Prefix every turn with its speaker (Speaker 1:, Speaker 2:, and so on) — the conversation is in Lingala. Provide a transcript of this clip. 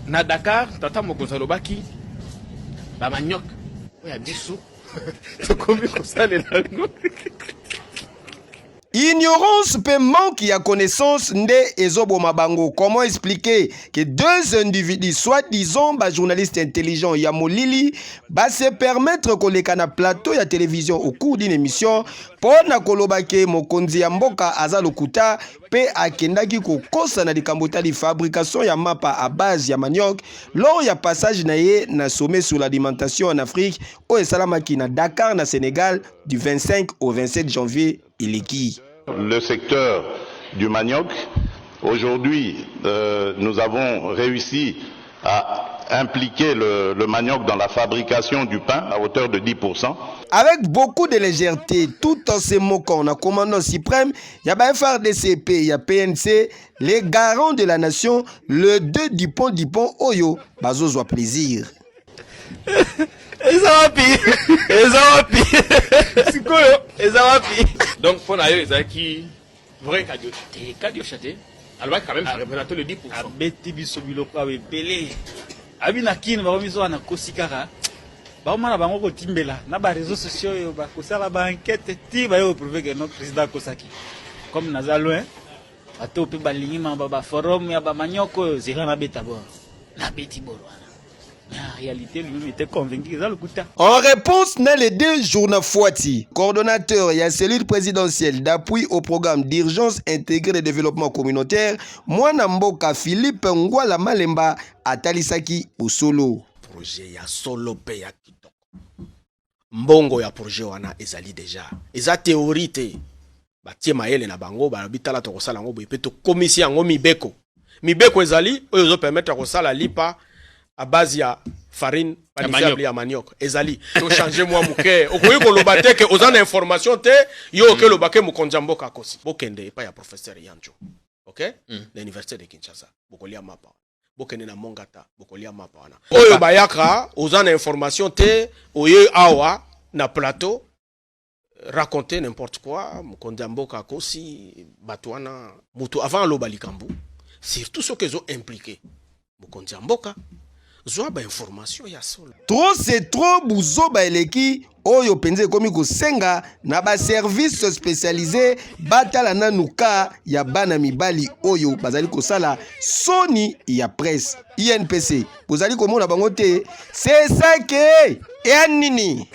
Speaker 1: Na Dakar, tata mokonzi alobaki ba manioc oyo ya biso tokomi kosalela yango.
Speaker 2: Ignorance pe manque ya connaissance nde ezoboma bango. Comment expliquer que deux individus soi-disant ba journalistes intelligents ya molili ba se permettre koleka na plateau ya télévision au cours d'une émission mpo na koloba ke mokonzi ya mboka aza lokuta pe akendaki kokosa na likambo etali fabrication ya mapa à base ya manioc lors ya passage na ye na sommet sur l'alimentation en Afrique oyo esalamaki na Dakar na Sénégal du 25 au 27 janvier eleki.
Speaker 3: Le secteur du manioc, aujourd'hui, nous avons réussi à impliquer le manioc dans la fabrication du pain à hauteur de 10%.
Speaker 2: Avec beaucoup de légèreté, tout en se moquant na commandant suprême ya ba FARDC pe ya PNC, les garants de la nation, le deux Dupont Dupont oyo bazozwa plaisir.
Speaker 4: Eza wapi? Eza wapi?
Speaker 1: Sikoyo
Speaker 4: eza wapi?
Speaker 1: Donc mpo na yo ezalaki vrai kadio te, kadiosha te, alobaki quand même ça représente le 10%.
Speaker 4: Abeti biso biloko awa ebele, abi na kini bango biso wana kosi kaka baomana bango kotimbela na ba réseaux sociaux oyo bakosala ba enquête ti baye koprouve ke no président akosaki. Comme naza loin, bato mpe balingi ma ba forum ya bamanioko oyo, zela nabeta bor, nabeti bor wana. Mais en réalité, lui-même était convaincu eza lokuta.
Speaker 2: En réponse na les deux Journafuati, coordonnateur ya cellule présidentielle d'appui au programme d'urgence intégré de développement communautaire, mwana mboka Philippe Ngwala Malemba atalisaki bosolo.
Speaker 5: Projet ya solo mpe ya kitoko. Mbongo ya projet wana ezali deja, eza théorie te. Batie mayele na bango, balobi tala tokosala yango boye mpe tokomisi yango mibeko. Mibeko ezali oyo ezopermettre kosala lipa à base ya farine panifiable ya manioc. Ezali tochange mwa moke, okoki koloba te ke oza na information te, yo oke loba ke mokonzi ya mboka akosi. Bokende epai ya professeur Yanjo, ok, na université de Kinshasa, bokolia mapa. Bokende na Mongata, bokolia mapa wana. Oyo bayaka oza na information te, oye awa na plateau raconter n'importe quoi, mokonzi ya mboka akosi bato wana. Moto avant aloba likambo, surtout soki ezo impliqué mokonzi ya mboka, zwa ba information ya solo.
Speaker 2: Trop c'est trop, buzoba eleki oyo mpenza ekomi kosenga na ba service spécialisé batala nanu ka ya bana mibali oyo bazali kosala soni ya presse. INPC bozali komona bango te, c'est ça que eya nini?